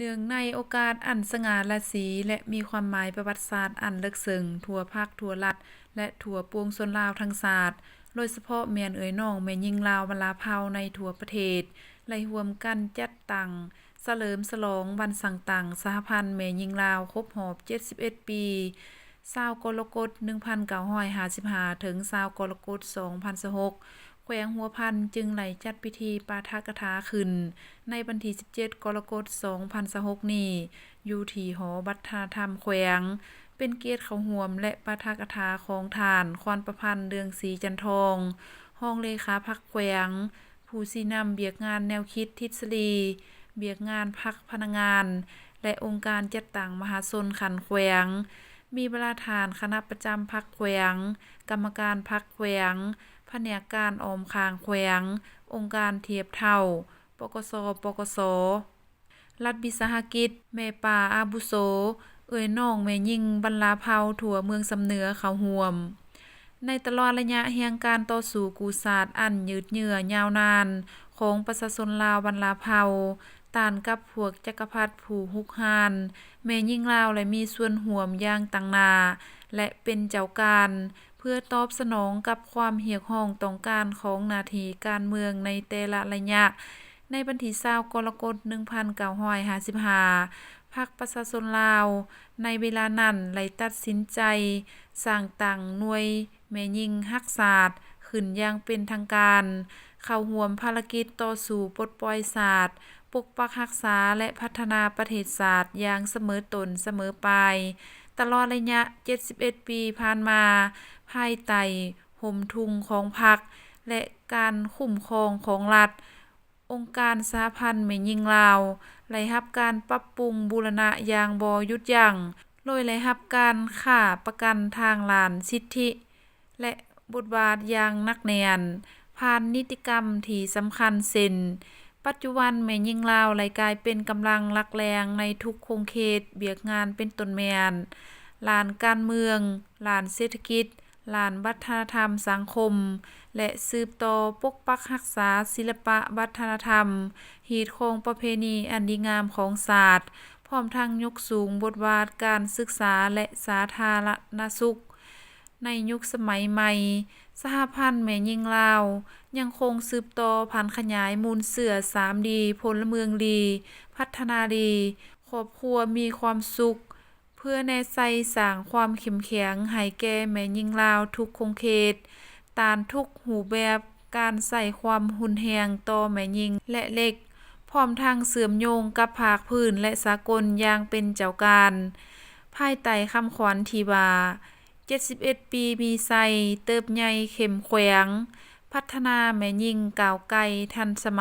ເນື່ອງໃນໂອກາດອັນສະຫງ່າລາສີ ແລະ ມີຄວາມໝາຍປະຫວັດສາດອັນເລິກເຊິ່ງທົ່ວພັກ, ທົ່ວລັດ ແລະ ທົ່ວປວງຊົນລາວທັງຊາດ, ໂດຍສະເພາະແມ່ນເອື້ອຍນ້ອງແມ່ຍິງລາວບັນລາເຜົ່າໃນທົ່ວປະເທດ ໄດ້ຮ່ວມກັນຈັດຕັ້ງສະເຫຼີມສະຫຼອງວັນສ້າງຕັ້ງສະຫະພັນແມ່ຍິງລາວຄົບຮອບເຈັດສິບເອັດປີ, ຊາວ ກໍລະກົດ ໜຶ່ງພັນເກົ້າຮ້ອຍຫ້າສິບຫ້າ ເຖິງ ຊາວ ກໍລະກົດ ສອງພັນຊາວຫົກ ແຂວງຫົວພັນຈຶ່ງໄດ້ຈັດພິທີປາຖະກະຖາຂຶ້ນໃນວັນທີ ສິບເຈັດ ກໍລະກົດ ສອງພັນຊາວຫົກນີ້ ຢູ່ທີ່ຫໍວັດທະນະທຳແຂວງ, ເປັນກຽດເຂົ້າຮ່ວມ ແລະ ປາຖະກະຖາຂອງທ່ານ ຄອນປະພັນ ເລືອງສີຈັນທອງ ຮອງເລຂາພັກແຂວງ, ຜູ້ຊີ້ນຳວຽກງານແນວຄິດທິດສະດີ, ວຽກງານພັກພະນັກງານ ແລະ ອົງການຈັດຕັ້ງມະຫາຊົນຂັ້ນແຂວງ, ມີບັນດາທ່ານຄະນະປະຈຳພັກແຂວງ, ກຳມະການພັກແຂວງ, ພະແນກການອ້ອມຂ້າງແຂວງ, ອົງການທຽບເທົ່າ, ປກສ, ປກສ, ລັດວິສາຫະກິດ, ແມ່ປ້າອາວຸໂສ, ເອື້ອຍນ້ອງແມ່ຍິງບັນລາເຜົ່າທົ່ວເມືອງຊຳເໜືອເຂົ້າຮ່ວມ. ໃນຕະຫຼອດໄລຍະແຫ່ງການຕໍ່ສູ້ກູ້ຊາດອັນຍືດເຍື້ອຍາວນານຂອງປະຊາຊົນລາວບັນລາເຜົ່າ ຕ້ານກັບພວກຈັກກະພັດຜູ້ຮຸກຮານ, ແມ່ຍິງລາວໄດ້ມີສ່ວນຮ່ວມຢ່າງຕັ້ງໜ້າ ແລະ ເປັນເຈົ້າການ ເພື່ອຕອບສະໜອງກັບຄວາມຮຽກຮ້ອງຕ້ອງການຂອງໜ້າທີ່ການເມືອງໃນແຕ່ລະໄລຍະ. ໃນວັນທີ ຊາວ ກໍລະກົດ ໜຶ່ງພັນເກົ້າຮ້ອຍຫ້າສິບຫ້າ ພັກປະຊາຊົນລາວໃນເວລານັ້ນໄດ້ຕັດສິນໃຈສ້າງຕັ້ງໜ່ວຍ ແມ່ຍິງຮັກຊາດ ຂຶ້ນຢ່າງເປັນທາງການ, ເຂົ້າຮ່ວມພາລະກິດຕໍ່ສູ້ປົດປ່ອຍຊາດ, ປົກປັກຮັກສາ ແລະ ພັດທະນາປະເທດຊາດຢ່າງສະເໝີຕົ້ນສະເໝີປາຍ. ຕະຫຼອດໄລຍະເຈັດສິບເອັດປີຜ່ານມາ, ພາຍໃຕ້ຮົ່ມທຸ່ງຂອງພັກ ແລະ ການຄຸ້ມຄອງຂອງລັດ, ອົງການສະຫະພັນແມ່ຍິງລາວ ໄດ້ຮັບການປັບປຸງບູລະນະຢ່າງບໍ່ຢຸດຢັ້ງ, ໂດຍໄດ້ຮັບການຄ້າປະກັນທາງດ້ານສິດທິ ແລະ ບົດບາດຢ່າງໜັກແໜ້ນ ຜ່ານນິຕິກຳທີ່ສຳຄັນເຊັ່ນ, ປັດຈຸບັນແມ່ຍິງລາວໄດ້ກາຍເປັນກຳລັງຫຼັກແຫຼ່ງໃນທຸກຂົງເຂດວຽກງານ ເປັນຕົ້ນແມ່ນ ດ້ານການເມືອງ, ດ້ານເສດຖະກິດ, ດ້ານວັດທະນະທຳສັງຄົມ ແລະ ສືບຕໍ່ປົກປັກຮັກສາສິລະປະວັດທະນະທຳ, ຮີດຄອງປະເພນີອັນດີງາມຂອງຊາດ, ພ້ອມທັງຍົກສູງບົດບາດການສຶກສາ ແລະ ສາທາລະນະສຸກ. ໃນຍຸກສະໄໝໃໝ່, ສະຫະພັນແມ່ຍິງລາວຍັງຄົງສືບຕໍ່ຜັນຂະຫຍາຍມູນເຊື້ອສາມດີ ພົນລະເມືອງດີ, ພັດທະນາດີ, ຄອບຄົວມີຄວາມສຸກ, ເພື່ອແນໃສ່ສ້າງຄວາມເຂັ້ມແຂງໃຫ້ແກ່ແມ່ຍິງລາວທຸກຂົງເຂດ, ຕ້ານທຸກຮູບແບບການໃຊ້ຄວາມຮຸນແຮງຕໍ່ແມ່ຍິງ ແລະ ເດັກ, ພ້ອມທັງເຊື່ອມໂຍງກັບພາກພື້ນ ແລະ ສາກົນຢ່າງເປັນເຈົ້າການ. ພາຍໃຕ້ຄຳຂວັນທີ່ວ່າ, ເຈັດສິບເອັດປີມີໄຊ, ເຕີບໃຫຍ່ເຂັ້ມແຂວງ, ພັດທະນາແມ່ຍິງກ້າວໄກທັນສະໄໝ.